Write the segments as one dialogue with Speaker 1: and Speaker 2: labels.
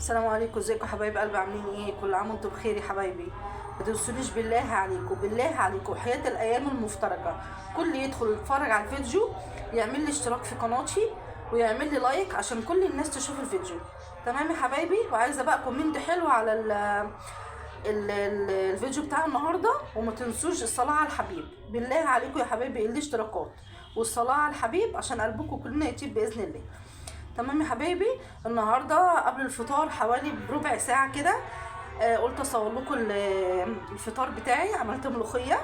Speaker 1: السلام عليكم، ازيكم حبايب قلبي؟ عاملين ايه؟ كل عام وانتم بخير يا حبايبي. ما تنسونيش بالله عليكم، بالله عليكم حياة الايام المفترجة، كل يدخل يتفرج على الفيديو يعمل لي اشتراك في قناتي ويعمل لي like عشان كل الناس تشوف الفيديو. تمام يا حبايبي؟ وعايزه بقى comment حلو على ال ال ال الفيديو بتاع النهارده، وما تنسوش الصلاة على الحبيب. بالله عليكم يا حبايبي الاشتراكات والصلاة على الحبيب عشان قلبكم كلنا يطيب باذن الله. تمام يا حبايبي؟ النهارده قبل الفطار حوالي بربع ساعة كده، قلت اصور لكم الفطار بتاعي. عملت ملوخية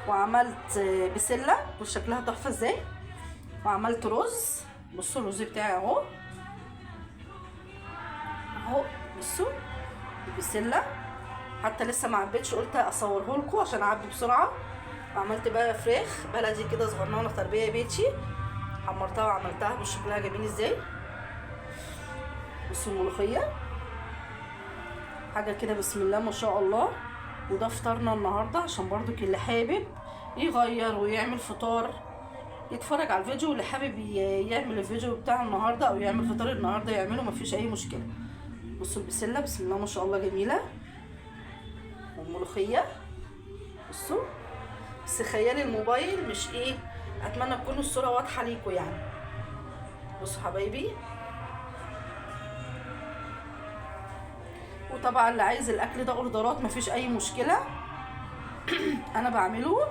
Speaker 1: وعملت بسلة وشكلها تحفة ازاي، وعملت رز. بصوا الرز بتاعي اهو اهو، بصوا البسله حتى لسه ما عبيتش، قلت اصوره لكم عشان اعبي بسرعة. وعملت بقى فراخ بلدي كده صغننه تربيه بيتي، حمرتها وعملتها، بصوا شكلها جميل ازاي. بصوا الملوخية حاجة كده بسم الله ما شاء الله. وده فطارنا النهارده، عشان برضو اللي حابب يغير ويعمل فطار يتفرج على الفيديو، واللي حابب يعمل الفيديو بتاع النهارده او يعمل فطار النهارده يعمله، مفيش اي مشكلة. بصوا البسله بسم الله ما شاء الله جميلة، والملوخيه بصوا. بس خيال الموبايل مش ايه، اتمنى تكون الصورة واضحة ليكم يعني. بصوا حبايبي، وطبعا اللي عايز الاكل ده اوردرات مفيش اي مشكلة، انا بعمله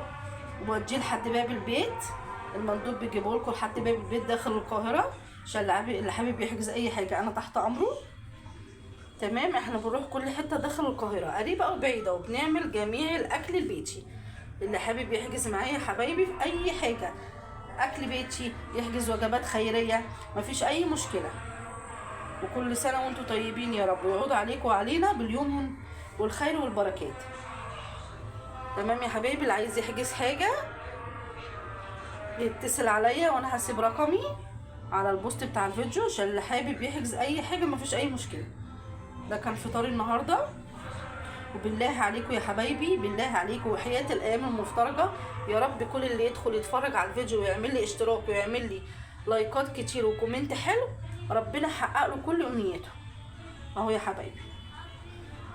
Speaker 1: وبوديه لحد باب البيت، المندوب بيجيبه لكم لحد باب البيت داخل القاهرة، عشان اللي حابب يحجز اي حاجة انا تحت امره. تمام، احنا بنروح كل حتة داخل القاهرة قريبه او بعيدة، وبنعمل جميع الاكل البيتي. اللي حابب يحجز معايا يا حبايبي في اي حاجة اكل بيتي، يحجز وجبات خيرية مفيش اي مشكلة. وكل سنة وانتم طيبين يا رب، ويعود عليكم وعلينا باليوم والخير والبركات. تمام يا حبايبي؟ اللي عايز يحجز حاجة يتصل عليا، وانا هسيب رقمي على ال post بتاع الفيديو عشان اللي حابب يحجز اي حاجة مفيش اي مشكلة. ده كان فطاري النهارده. وبالله عليكم يا حبايبي، بالله عليكم وحياة الايام المفترجة يا رب، كل اللي يدخل يتفرج على الفيديو ويعمل لي اشتراك ويعمل لي لايكات كتير و comment حلو، ربنا يحقق له كل امنياته اهو يا حبايبي.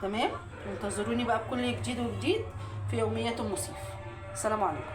Speaker 1: تمام، انتظروني بقى بكل جديد وجديد في يوميات ام سيف. السلام عليكم.